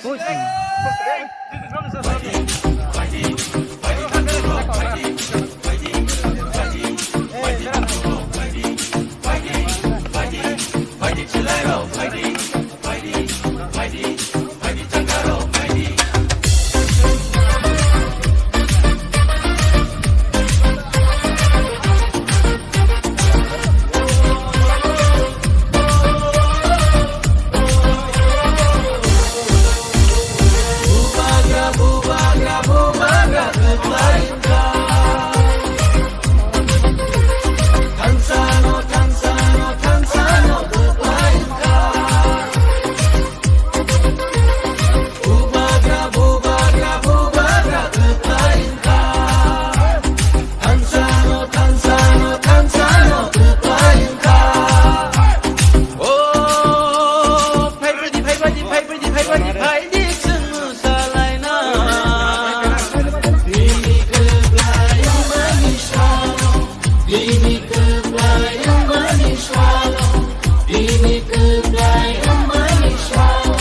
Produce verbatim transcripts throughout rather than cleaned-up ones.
O, phai phai di, phai phai di, phai phai di, phai phai di, phai di, chwng salaina. Bini kwplai wngmani salo, bini kwplai wngmani salo, bini kwplai wngmani salo.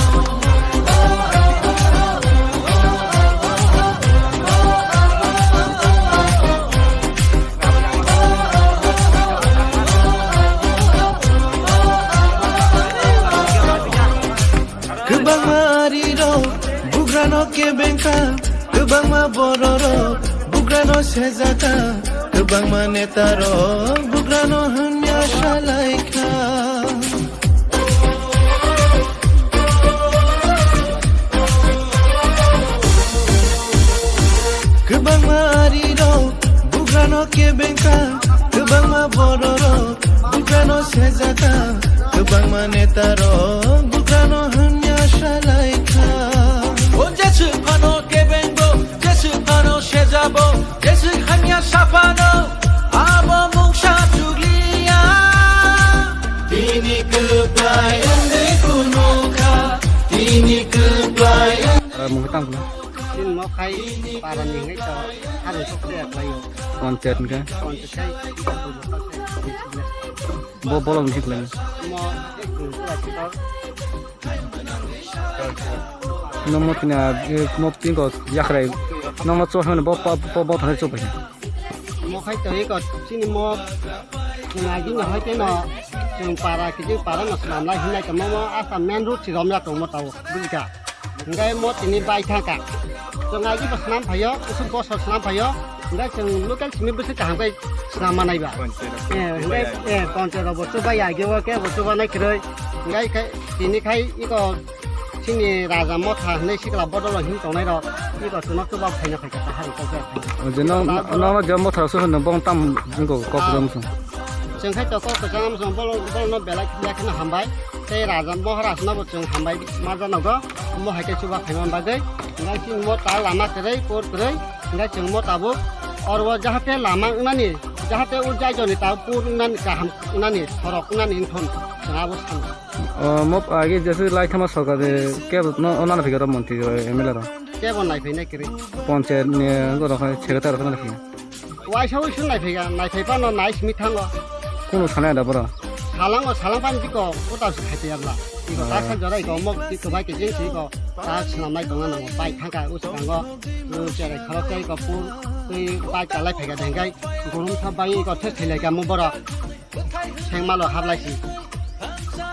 Kwbangma arirok bugrano kebengkha, kwbangma bororok bugrano sejaka, kwbangma netarok bugrano hwnwi asalaikha. Kwbangma arirok bugrano kebengkha, kwbangma bororok bugrano sejaka, kwbangma netarok bugrano hwnwi asalaikha. O jeswk phano kebengbo, jeswk phano sejabo, jeswk hamya saphano, abo mungsa chukliya. Tini kwplai wngwi phunukha, tini kwplai wng- Para mungwi tang phano. Chini mo khai para ni hinwi to, harung sok khe khlaio. Panchayat hwnkhe? Panchayat khai, bo bolong ni khlai. Mo, ek dui, dua, dua. Nokmo tini, eh, mo tini ko yakrai. Nokmo cho hwnwi bo, bo, bo, bo thani cho bai. Mo khai to eko chini mo chwng agini hai khe no chwng para kiti para no swnam lai hinai tongmo mo asa main road si romya tongmo tao bujikha. Hingke mo tini bai thangkha. Chwng agi bo swnam phaio, kusuk bosor swnam phaio. Hingke chwng local simi bwswk kaham khe swnam manai ba. Eh, hingke, eh, panchayat rok bo chubai agi o khe bo chubanai kwrwi. Hingke khe tini khai iko Chini Raja Motha hinwi sikla bodol rok him tongnai rok, iko chwngno chuba phaina phaikha ta hari kok ya. O je no, no, no, je Motha rok se hono bong tam jingko kok jam sung. Chwng khai to kok kwcham sung bolo, bolo no belai khlai kheno hambai. Tei Raja Maharaj no bo chwng hambai ma janogo, mo hai khe chuba phaima bagwi. Ngai chini mo ta lama kwrwi, por kwrwi, ngai chwng mo tabuk oro jahate lama wngnani, jahate o jaijoni ta por wngnani kaham wngnani, sorok wngnani wngthon chwng abo sano. O, mo agi jesu lai thama sorkar de ke no, o nana phikaro montri ro M L A ro. Ke bo nai phai nai kiri. Panchayat ni go ro khai secretary ro nana phikha. Waisa wi sun nai phikha, nai phai pa no nai simi thango. Kuno sana da boro. Salang o salang pan biko kota su khai te yabla. Iko ta sa jora iko mo ki ko bai ke jing si iko ta sinam nai tonga nango pai thangka u sakango. U chere khalo tei ko pu tei bai kalai phikha dengkai. Gorom sa bai iko thes thilai ka mo boro. Sengmalo hablai si.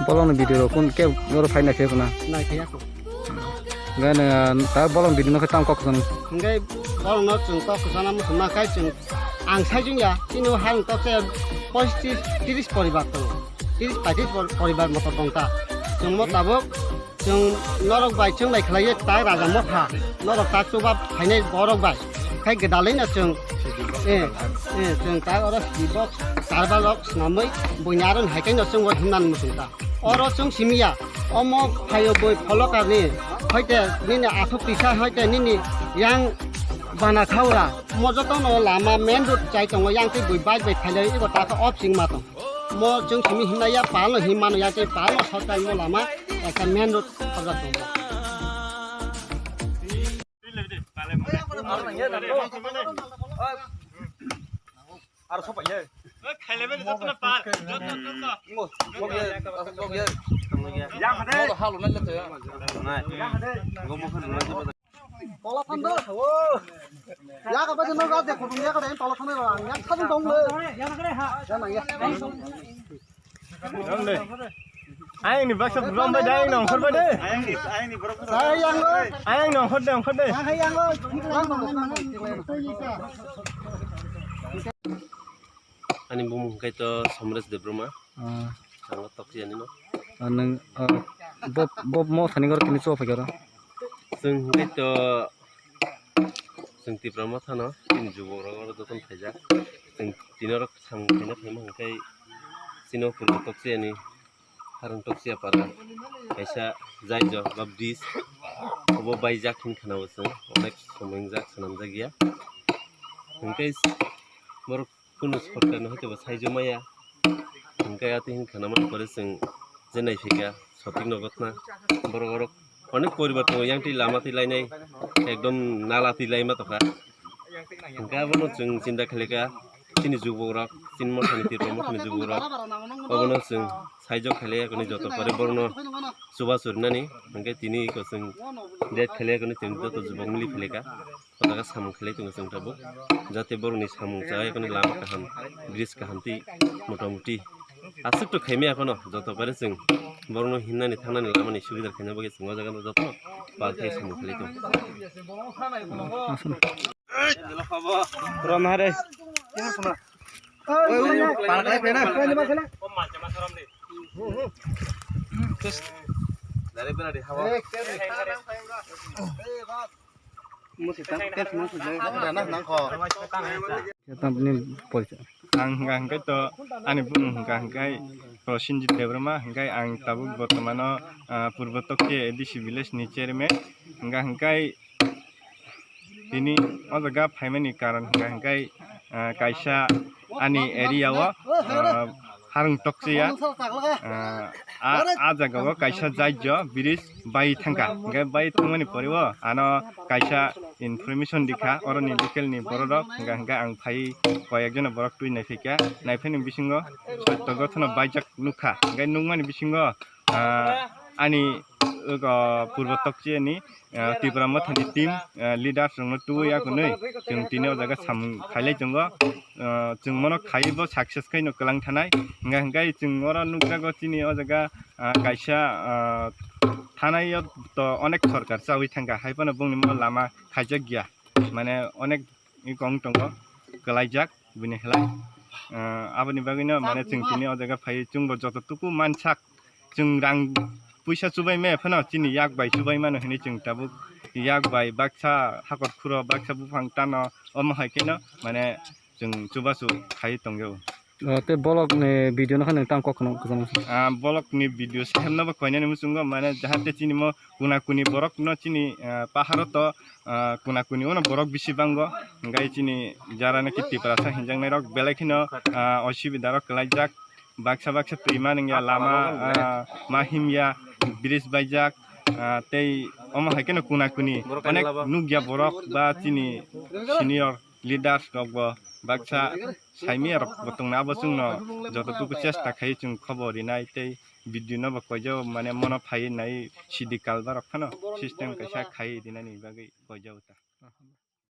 Bolongni video rok kun ke oro phai naikhe kuna? Naikhe ya ko. Gana ta bolong video no khe tam kok san. Ngai bolong no chwng kok sana musu ma kai chwng ang sai jung ya chini o hal kok se poitrish tiris poribar tongo. Tiris paitris por-, poribar moto tong ta. Chwng mo tabuk Chwng norok bai chwng lai khlaiwi ta Raja Motha, norok ta chuba phainai borok bai. Khai gwdalwi no chwng, eh, eh, chwng ta oro sibok karba rok swnamwi buini aro hai khe no chwng bo himnani muchung ta. Oro chwng simi ya, omo phaio bui pholokar ni, hoite nini athuk tisa, hoite nini yang bana khaura, mo joto no lama main road chai tongo, yang twi bui bike bai phailai ego ta khe off sing ma tong. Mo chwng simi himnai ya pal no him mano ya tei pal no sot kai mo lama. Ekta main road khobjak tongo. Aro sopai ye. Khailaibai jotono par, jotono, jotono. Ngo, ngo ye, ngo ye. Tola than do, o. Ya ka ba no ga de ko ya ka de tola than ba. Ya ka dong le. Ya na ya. Ayang ni baksa buram bai dai nong khor bai de. Ayang ni, ayang ni borok. Ayang lo. Ayang nong khor de, nong khor de. Ayang lo. Ani bumung hwnkhe to Somres Debbarma. Ah. Ang tok yani no. Ah, nang, ah, bob, bob mo thani gor kini chwa phai gor. Chwng hwnkhe to chwng Tipra Motha no chini juborok oro jotono phaijak. Chwng tini oro samung khaina phaima hwnkhe chini o purbo tokchi yani. Harung tokchiya para kaisa jaijo ba bridge obo baijak hin khana bo chwng onek somoi wngjak swnamjak ya. Hwnkhe borok kunu sorkar no hwnkhe bo saijo maya hwnkhe ati hin khana man pore chwng je naiphika sotik no gotna borok orok onek poribar tongo yang twi lama twi lainai ekdom nala twi laima tongkha. Hwnkhe abono chwng chinta khlaikha chini juborok chini mothani Tipra mothani juborok obono chwng saijok khlai yakoni joto pore borokno chubachu rinani hwnkhe tini eko chwng date khlai yakoni chwng joto jubok mili khlaikha o jaga samung khlai tongo chwng tabuk jate borokni samung cha yakoni lama kaham bridge kaham twi motamuti aswk to khaimaya phano joto pore chwng borokno hinnani thangnani lamani subida khaina bagwi chwng o jaga joto pal khai samung khlai tongo. Rom hare. Ang hwnkha hwnkhe to ani bumung hwnkha hwnkhe Prosenjit Debbarma hwnkhe ang tabuk bortomano, ah, Purbo Tokche A D C village ni chairman hwnkha hwnkhe Tini o jaga phaimani karon hwnkha hwnkhe, ah, kaisa ani area o, ah, harung tokchiya, ah, a, a jaga o kaisa jaijo bridge bai thangkha. Hwnkhe bai thangmani pore o ano kaisa information rikha oroni local ni borok rok. Hwnkha hwnkhe ang phai koi ekjon borok twi naiphaikha. Naiphani bisingo sotto gothono baijak nukha. Hwnkhe nukmani bisingo, ah, ani, uh, Purbo Tokchiyani, ah, Tipra Mothani team, ah, leaders rokno tubui akunui chwng tini o jaga samung khailai tongo. Ah, chwng mono khaiwi bo success khaino kwlang thanai. Hwnkha hwnkhe chwng oro nukjago chini o jaga, ah, kaisa, ah, thanai o to onek sorkar chawi thangkha, hai phano bongni mo lama khaijak ya, mane onek wng tongo kwlaijak bini khlai. Ah, aboni bagwino mane chwng tini o jaga phai chwngbo joto tuku mansak chwng rang puisa chubai maya phano chini yak bai chubai mano hinwi chwng tabuk yak bai baksa hakor khuro baksa buphang tano omo hai kheno mane chwng chubachu khai tongyo. Ah, tei bolok ni video no khano tang kok khno kwchangma. Ah, bolok ni video se hemno bo koinani muchungo mane jahate chini mo kuna kuni borok no chini, ah, paharo to, ah, kuna kuni ono borok bisi bango hwnkhe chini jara naki Tiprasa hinjaknai rok belai kheno, ah, osibida rok kwlaijak baksa baksa twi manwngya lama, ah, ma himya bridge baijak, ah, tei omo hai kheno kuna kuni onek nukya borok ba chini senior leaders rok bo baksa saimaya rok bo tongna abo chwngno joto tuku chesta khai chwng khobor rinai tei video no bo koijago mane mono phai nai sidi kalba rok phano system kaisa khai rinani bagwi koijago ta.